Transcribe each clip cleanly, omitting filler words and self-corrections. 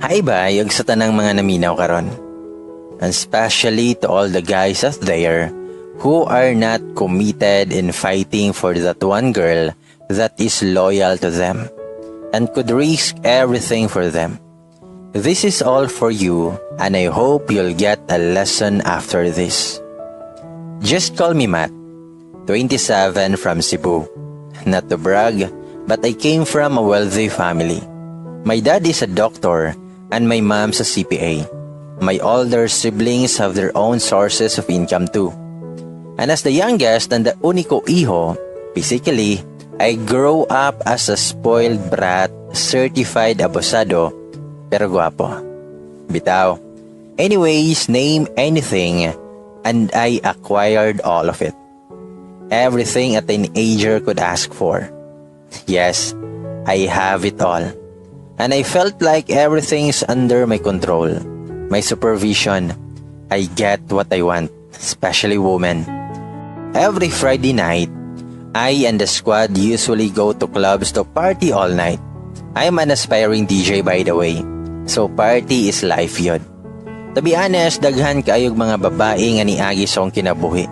Hi ba, ug sa tanang mga naminaw karon. And especially to all the guys out there who are not committed in fighting for that one girl that is loyal to them and could risk everything for them. This is all for you, and I hope you'll get a lesson after this. Just call me Matt, 27, from Cebu. Not to brag, but I came from a wealthy family. My dad is a doctor and my mom's a CPA. My older siblings have their own sources of income too. And as the youngest and the unico hijo, physically, I grow up as a spoiled brat, certified abusado, pero guwapo. Bitaw. Anyways, name anything, and I acquired all of it. Everything a teenager could ask for. Yes, I have it all. And I felt like everything's under my control, my supervision. I get what I want, especially women. Every Friday night, I and the squad usually go to clubs to party all night. I'm an aspiring DJ, by the way. So party is life jud. To be honest, daghan kaayog mga babae nga niagi sa akong kinabuhi.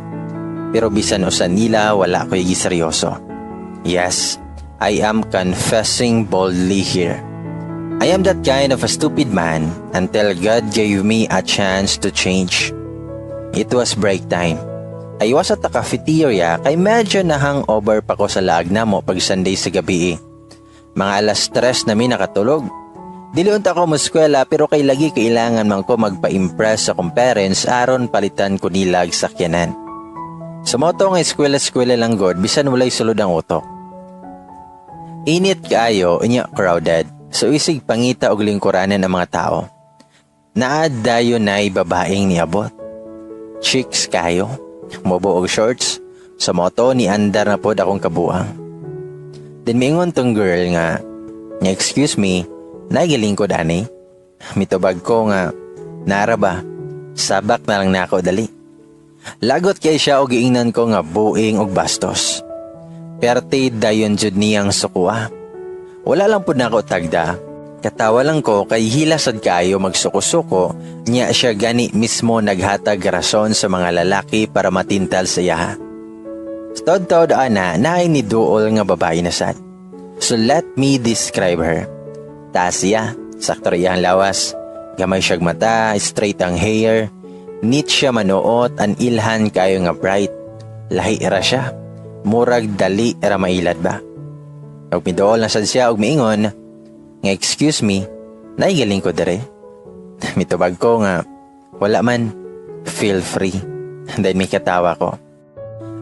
Pero bisan usa nila wala ko'y giseryoso. Yes, I am confessing boldly here. I am that kind of a stupid man until God gave me a chance to change. It was break time. I was at the cafeteria kay medyo na hangover pa ko sa laag namo pag Sunday sa gabi. Mga 3:00 na mi nakatulog. Dili unta ko moskwela, pero kay lagi kailangan man ko magpa-impress sa akong parents aron palitan ko nila og sakyanan. Sa mao to nga eskwela-eskwela lang god bisan walay sulod ang utok. Init kaayo unya crowded. So isig pangita og lingkuranan ang mga tao. Naa dayon nay babaeng niabot. Chicks kayo, mubo og shorts, sa mao to ni andar na pod akong kabuang. Then miingon tong girl nga, "Excuse me, naay galingkod ani?" Mitubag ko nga, "Naa ra ba? Sabak na lang nako dali." Lagot kay siya og giingnan ko nga buing og bastos. Perte dayon jud niyang sukua. Wala lang pud nako tagda. Katawa lang ko kay hila sad kaayo magsuko-suko niya, siya gani mismo naghatag rason sa mga lalaki para matintal sa iyaha. Tod-tod ana, naay ni duol nga babae na sad. So let me describe her. Taas siya, sakto ra iyang lawas. Gamay siyag mata, straight ang hair. Neat siya manuot, an ilhan kayo nga bright. Lahi ra siya. Murag dali ra mailad ba. Ug miduol na sad siya og miingon nga, "Excuse me, naay galingkod dere?" Mitubag ko nga, "Wala man, feel free." Then may katawa ko.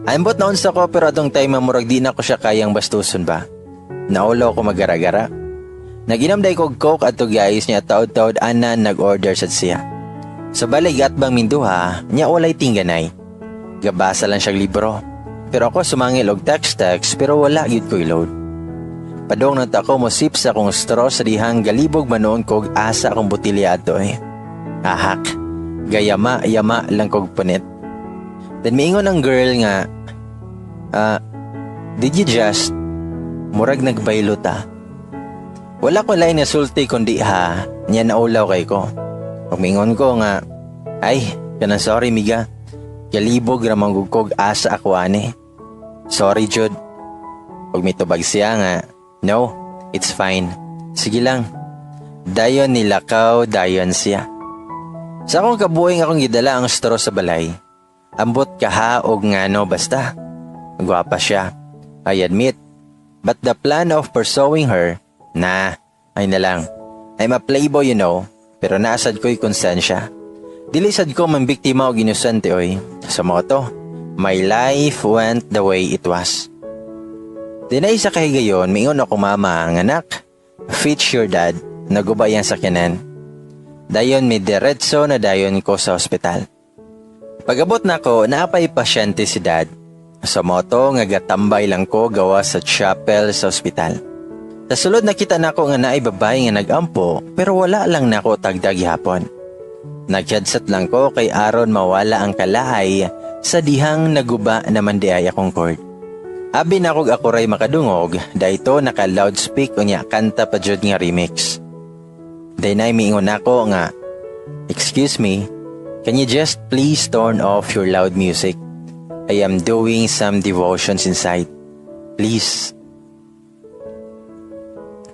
Ambot na unsa ko, pero atong time murag di na ko siya kayang bastuson ba. Naulaw ko magaragara. Naginom day kog Coke adto, guys, niya taod-taod ana nag-order sad siya. Sa balik atbang minduha, niya walay tingganay. Gabasa lang siyang libro. Pero ako sumangil og text-text, pero wala gyud ko'y load. Padong na ta ko mo sip sa akong straw sa dihang galibog manoon kog asa akong botelya adto eh. Ahak. Gayama yama lang kog punit. Then miingon ang girl nga, "Ah, did you just murag nagbaylo ta?" Wala ko lain nga sulti kundi "Ha," niya naulaw kay ko. Ug miingon ko nga, "Ay, kanang sorry miga. Galibog ra man gud kog asa ako ani. Sorry jud." Ug mitubag siya nga, "No, it's fine. Sige lang." Dayon nilakaw dayon siya. Sa akong kabuing akong gidala ang straw sa balay. Ambot kaha og ngano, basta. Gwapa siya, I admit. But the plan of pursuing her, nah, ay na lang. I'm a playboy. Pero naa sad ko'y konsensya. Dili sad ko man biktima og inosente oy. Sa mao to, my life went the way it was. Dinay sa kahigayon, miingon ako mama nga, "Anak, fetch your dad, naguba yang sakyanan." Dayon mi diretso na dayon ko sa ospital. Pag-abot nako, naapay pasyente si dad. Sa mao to nga gatambay lang ko gawa sa chapel sa ospital. Sa sulod nakita nako nga naay babae nga nagampo, pero wala lang nako tagda gihapon. Nag-headset lang ko kay aron mawala ang kalahay sa dihang naguba naman di ay akong cord. Abi na kog ako ray makadungog, dahito naka loudspeak unya kanta pa jud nga remix. Then ay miingon ako nga, "Excuse me, can you just please turn off your loud music? I am doing some devotions inside. Please."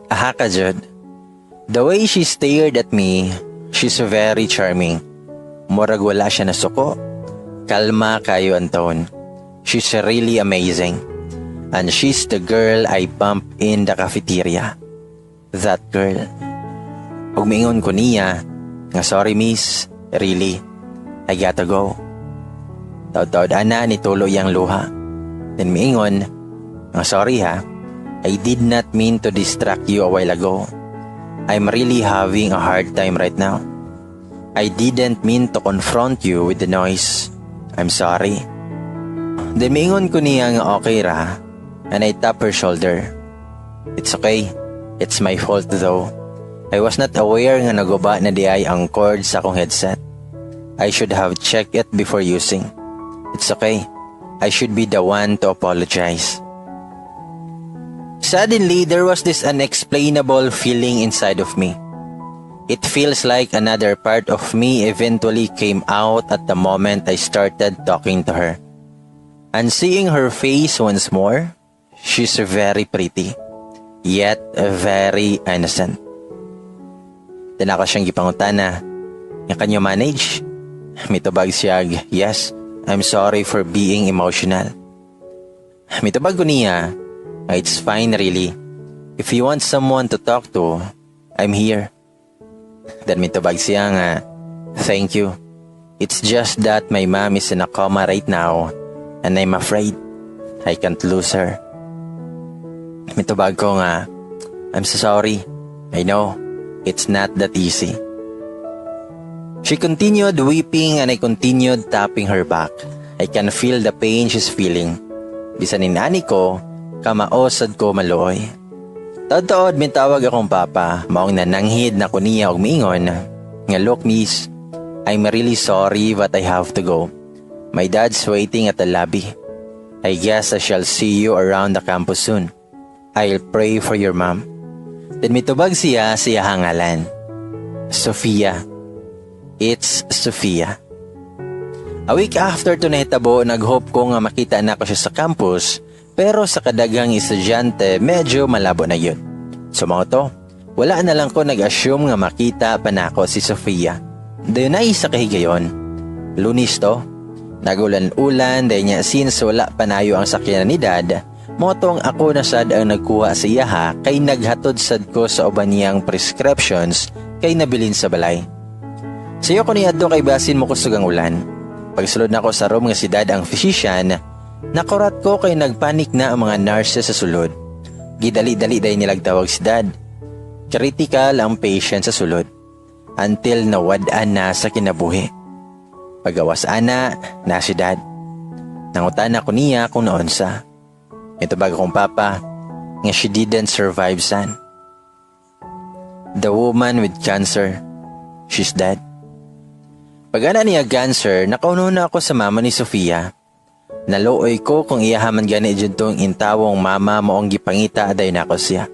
Aha ka jud. The way she stared at me, she's very charming. Murag wala siya nasuko. Kalma kayo ang tone. She's really amazing. And she's the girl I bumped in the cafeteria. That girl. Ug miingon ko niya nga, "Sorry miss, really, I gotta go." Taod-taod ana nitulo iyang luha. Then miingon nga, "Sorry ha, I did not mean to distract you a while ago. I'm really having a hard time right now. I didn't mean to confront you with the noise. I'm sorry." Then miingon ko niya nga okay ra and I tap her shoulder. "It's okay. It's my fault though. I was not aware nga naguba na diay ang cord sa akong headset. I should have checked it before using. It's okay. I should be the one to apologize." Suddenly, there was this unexplainable feeling inside of me. It feels like another part of me eventually came out at the moment I started talking to her. And seeing her face once more, she's very pretty, yet very innocent. Then ako siyang gipangutana, nga, "Can you manage?" Mitubag siya, "Yes, I'm sorry for being emotional." Mitubag ko niya, "It's fine really. If you want someone to talk to, I'm here." Then mitubag siya nga, "Thank you. It's just that my mom is in a coma right now and I'm afraid I can't lose her." Mitubag ko nga, "I'm so sorry. I know, it's not that easy." She continued weeping and I continued tapping her back. I can feel the pain she's feeling. Bisan inani ko, kamao sad ko maluoy. Taod-taod mitawag akong papa, maong nananghid na ko niya og miingon nga, "Look miss, I'm really sorry but I have to go. My dad's waiting at the lobby. I guess I shall see you around the campus soon. I'll pray for your mom." Then mitubag siya sa iyahang ngalan. Sophia. It's Sophia. A week after to nahitabo, nag-hope ko nga makita na ko siya sa campus, pero sa kadaghang estudyante, medyo malabo na yun. So mao to, wala na lang ko nag-assume nga makita pa nako si Sofia. Dayon na isa kahigayon. Lunes to, nagulan-ulan dahil niya since wala pa nayo ang sakyanan ni Dad, mao tong ako na sad ang nagkuha sa iyaha kay naghatod sad ko sa uban niyang prescriptions kay nabilin sa balay. Sayo ko niadto kay basin mo kusog ang ulan. Pagsulod nako sa room nga si Dad ang physician, nakurat ko kay nagpanik na ang mga nurses sa sulod. Gidali-dali dayon nilag tawag si Dad. Critical ang patient sa sulod. Until nawad-an na sa kinabuhi. Pagawas ana, na si Dad. Nangutana ko niya kung naunsa. Mitubag akong papa, nga she didn't survive, son. The woman with cancer, she's dead. Pag ana niya cancer, nakauno na ako sa mama ni Sofia. Naluoy ko kung iya man gani jud tong intawong mama moong gipangita dayon nako siya.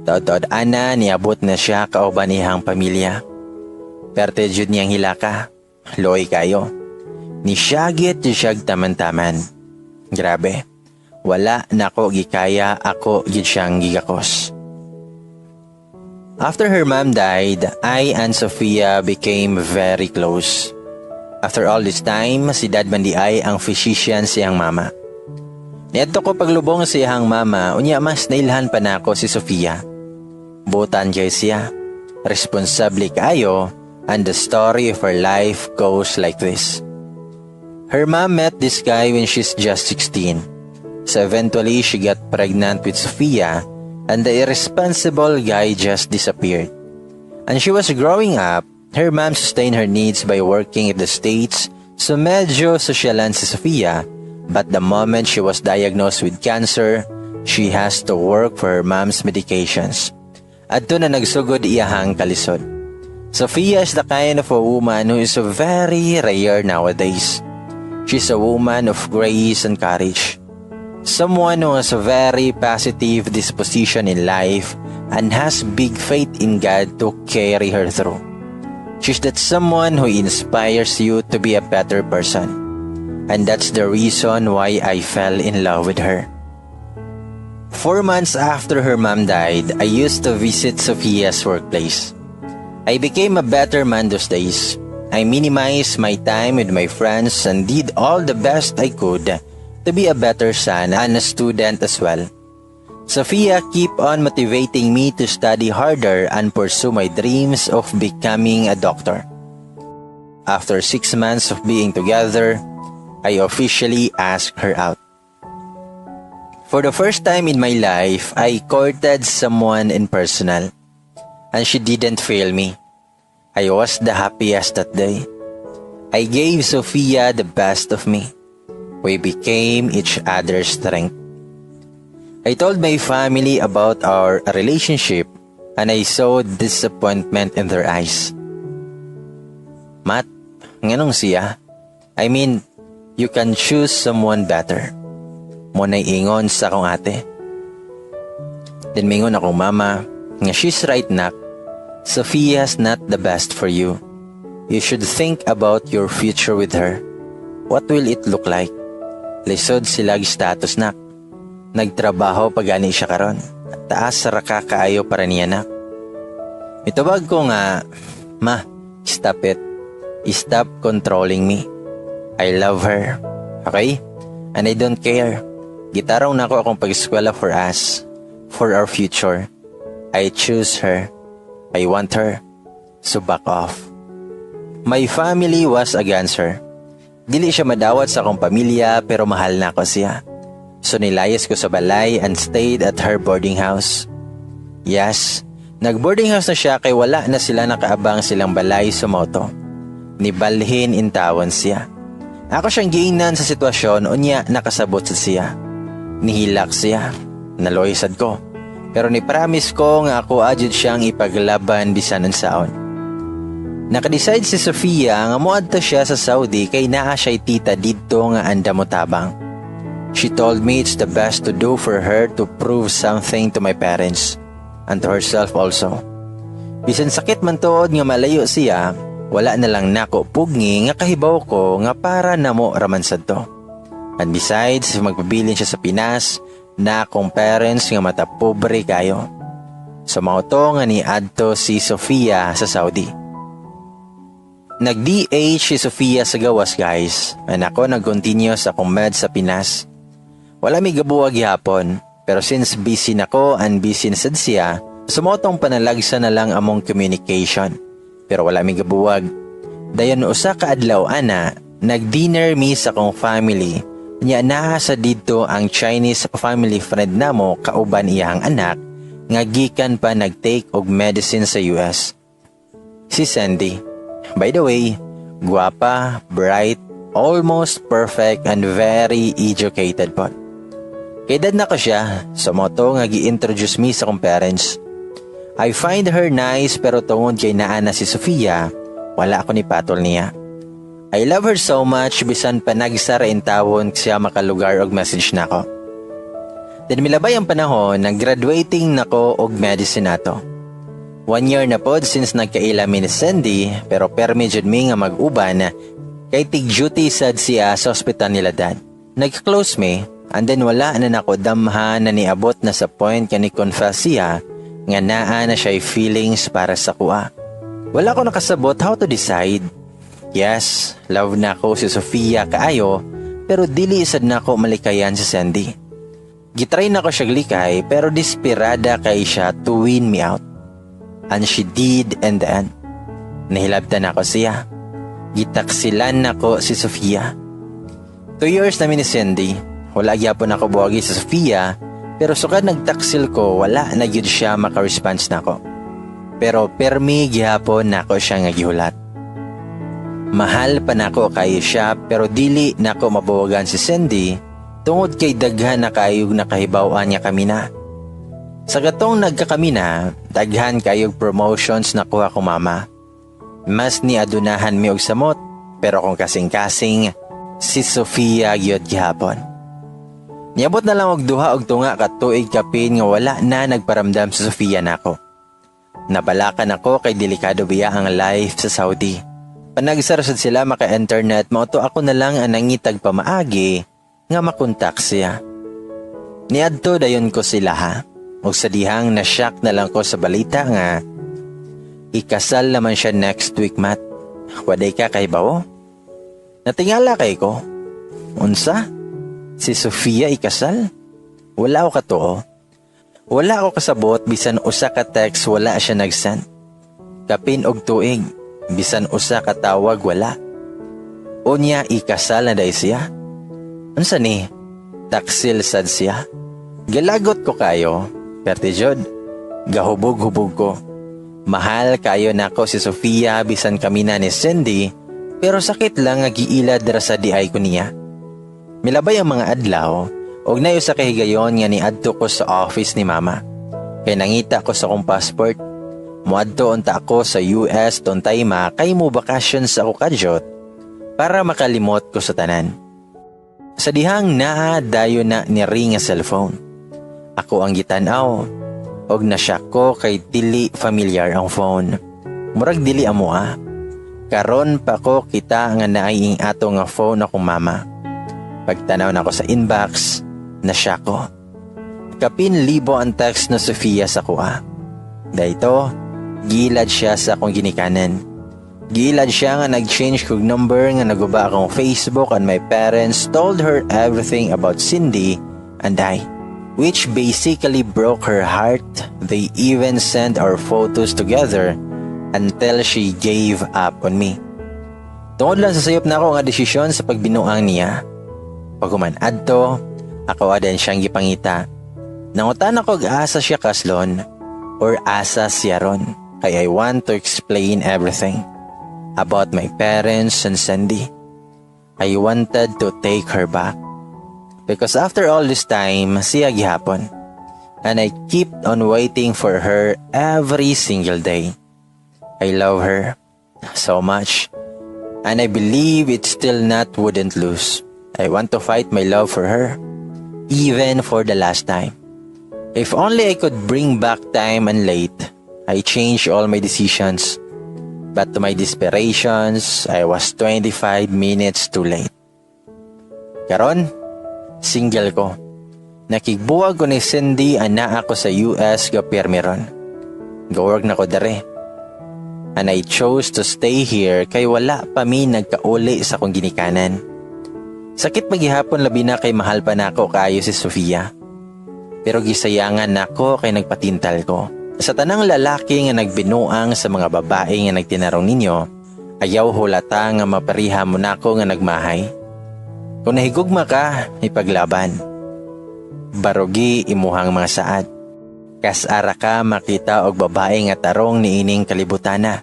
Taod-taod ana niabot na siya kauban iyang pamilya. Perte jud niyang hilaka. Luoy kayo. Ni siyagit siyag taman-taman. Grabe. Wala nako gikaya, ako gid siyang gigakos. After her mom died, I and Sophia became very close. After all this time, si Dad man diay ang physician siyang mama. Niadto ko paglubong sa iyang mama, unya mas nailhan pa nako si Sofia. Butan kay siya. Responsable kaayo, and the story of her life goes like this. Her mom met this guy when she's just 16. So eventually she got pregnant with Sofia and the irresponsible guy just disappeared. And she was growing up, her mom sustained her needs by working in the States, so medyo sosyalan si Sofia, but the moment she was diagnosed with cancer, she has to work for her mom's medications. Adto na nagsugod iyahang kalisod. Sophia is the kind of a woman who is very rare nowadays. She's a woman of grace and courage. Someone who has a very positive disposition in life and has big faith in God to carry her through. She's that someone who inspires you to be a better person. And that's the reason why I fell in love with her. 4 months after her mom died, I used to visit Sophia's workplace. I became a better man those days. I minimized my time with my friends and did all the best I could to be a better son and a student as well. Sophia keep on motivating me to study harder and pursue my dreams of becoming a doctor. After 6 months of being together, I officially asked her out. For the first time in my life, I courted someone in personal, and she didn't fail me. I was the happiest that day. I gave Sophia the best of me. We became each other's strength. I told my family about our relationship and I saw disappointment in their eyes. "Matt, nganong siya? I mean, you can choose someone better." Mao nay ingon sa akong ate. Then mingon akong mama nga, "She's right, nak. Sophia's not the best for you. You should think about your future with her. What will it look like? Lisod sila status, nak. Nagtrabaho pa gani siya karon. Taas ra ka kaayo para niya, nak." Mitubag ko nga, "Ma, stop it. Stop controlling me. I love her. Okay? And I don't care. Gitarong nako akong pag-eskwela for us. For our future. I choose her. I want her. So back off." My family was against her. Dili siya madawat sa akong pamilya pero mahal nako siya. So nilayas ko sa balay and stayed at her boarding house. Yes, nag-boarding house na siya kay wala na sila nakaabang silang balay sa moto. Nibalhin intawon siya. Ako siyang giingnan sa sitwasyon, unya nakasabot sa siya. Nihilak siya. Naluoy sad ko. Pero ni promise ko nga ako jud siyang ipaglaban bisan unsaon. Nakadecide si Sofia nga moadto siya sa Saudi kay naa siya'y tita didto nga andam motabang. She told me it's the best to do for her to prove something to my parents and to herself also. Bisan sakit man tuod nga malayo siya, wala na lang nako pugngi nga kahibaw ko nga para namo raman sad to. And besides, magpabilin siya sa Pinas na akong parents nga mata pobre kayo. So mao to nga ni adto si Sofia sa Saudi. Nag-DH si Sofia sa gawas, guys, and ako nag-continue sa akong med sa Pinas. Wala mi gabuwag gihapon, pero since busy na ko and busy na sad siya, so mao tong panalagsa na lang among communication. Pero wala mi gabuwag. Dayon usa ka adlaw ana, nag-dinner mi sa akong family. Nya naa sa didto ang Chinese family friend namo kauban iyang anak nga gikan pa nag-take og medicine sa US. Si Sandy. By the way, guwapa, bright, almost perfect and very educated po. Kaedad nako siya, so mao to nga gi-introduce me sa akong parents. I find her nice pero tungod kay naa na si Sofia, wala ako ni patol niya. I love her so much bisan panagsa ra intawon siya makalugar og message nako. Then milabay ang panahon, nag-graduating nako og medicine nato. One year na pod since nagkaila mi ni Sandy, pero permi jud mi nga mag-uban kay tig duty sad siya sa ospital nila dad. Nag-close mi and then wala na nako damha na niabot na sa point nga ni confess siya nga naa na siya feelings para sa akoa. Wala ko nakasabot how to decide. Yes, love nako si Sofia kaayo, pero dili sad nako malikayan si Sandy. Gitry nako siya likay pero desperada kay siya to win me out. And she did in the end. Nahilabtan nako siya. Gitaksilan nako si Sofia. 2 years namin ni Cindy. Wala gyapon ako buwagi sa Sofia, pero sukad nagtaksil ko, wala na gyud siya maka-response nako. Pero permi gihapon nako siya nga gihulat. Mahal pa nako kayo siya pero dili nako mabuwagan si Cindy tungod kay daghan na kayog nakahibaw-an niya kami na. Sa katong nagkakami na, daghan kayog promotions nakuha ko mama. Mas ni adunahan mi og samot, pero kung kasing-kasing, si Sofia gyud gihapon. Niabot na lang og 2 ug tunga ka tuig kapin nga wala na nagparamdam sa Sofia nako. Nabalakan ako kay delikado biya ang life sa Saudi. Panagsa ra sad sila maka-internet, mao to ako na lang ang nangitag pamaagi nga makontak siya. Niadto dayon ko sila ha. Ug sa dihang na-shock na lang ko sa balita nga ikasal naman siya next week, Mat. Waday ka kahibawo? Natingala kay ko. Unsa? Si Sofia ikasal? Wala ako katuo. Wala ako kasabot, bisan usa ka text wala siya nag-send. Kapin og tuig, bisan usa ka tawag wala. Unya ikasal na day siya. Unsa ni? Taksil sad siya. Galagot ko kayo, perti jud. Gahubog-hubog ko. Mahal kayo nako si Sofia bisan kami na ni Cindy, pero sakit lang nga giilad ra sa diay ko niya. Milabay ang mga adlaw, og nayo sa kahigayon nga niadto ko sa office ni Mama. Kay nangita ko sa akong passport. Muadto unta ako sa US tuntay ma kay mo bakasyon sa ako kadyot para makalimot ko sa tanan. Sa dihang naa dayon na ni ring nga cellphone. Ako ang gitan-aw og na-shock ko kay dili familiar ang phone. Murag dili amo ah. Karon pa ko kita nga naay ing ato nga phone akong mama. Pagtanaw nako sa inbox, na-shock ko. Kapin libo ang text na Sofia sa kuha. Dahito, gilad siya sa akong ginikanan. Gilad siya nga nag-change kog number, nga naguba akong Facebook, and my parents told her everything about Cindy and I, which basically broke her heart. They even sent our photos together until she gave up on me. Tungod lang sa sayop nako nga desisyon sa pagbinuang niya. Paghuman adto, ako aden siyang gipangita. Nangutan ako og asa siya kaslon or asa siya ron. Kay I want to explain everything about my parents and Sandy. I wanted to take her back. Because after all this time, siya gihapon. And I keep on waiting for her every single day. I love her so much. And I believe it's still not wouldn't lose. I want to fight my love for her, even for the last time. If only I could bring back time and late, I changed all my decisions. But to my desperations, I was 25 minutes too late. Karon, single ko. Nakigbuwag ko ni Cindy, ana ako sa US ga pirmi ron. Ga-work na ko dere. And I chose to stay here kay wala pa mi nagkauli sa akong ginikanan. Sakit magihapon, labi na kay mahal pa nako kaayo si Sofia. Pero gisayangan nako kay nagpatintal ko. Sa tanang lalaki nga nagbinuang sa mga babae nga nagtinarong ninyo, ayaw hulata nga mapariha mo nako nga nagmahay. Kung nahigugma ka, ipaglaban. Barugi imuhang mga saad. Kas-ara ka makita og babae nga tarong niining kalibutana.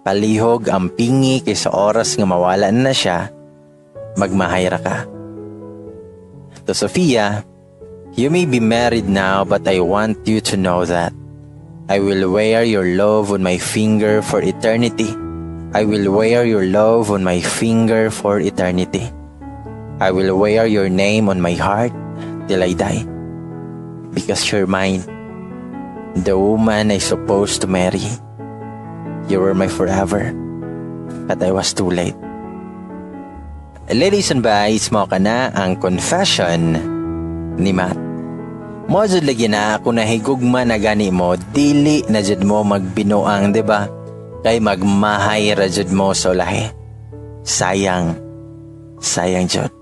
Palihog ang pingi kay sa oras nga mawala na siya, magmahay ra ka. To Sophia, you may be married now, but I want you to know that I will wear your love on my finger for eternity. I will wear your love on my finger for eternity. I will wear your name on my heart till I die. Because you're mine. The woman I supposed to marry. You were my forever. But I was too late. Ladies and guys, mao kana ang confession ni Matt. Mo jud lagi na kung nahigugma na gani mo, dili na jud mo magbinuang, di ba? Kay magmahay ra jud mo sa ulahi. Sayang. Sayang jud.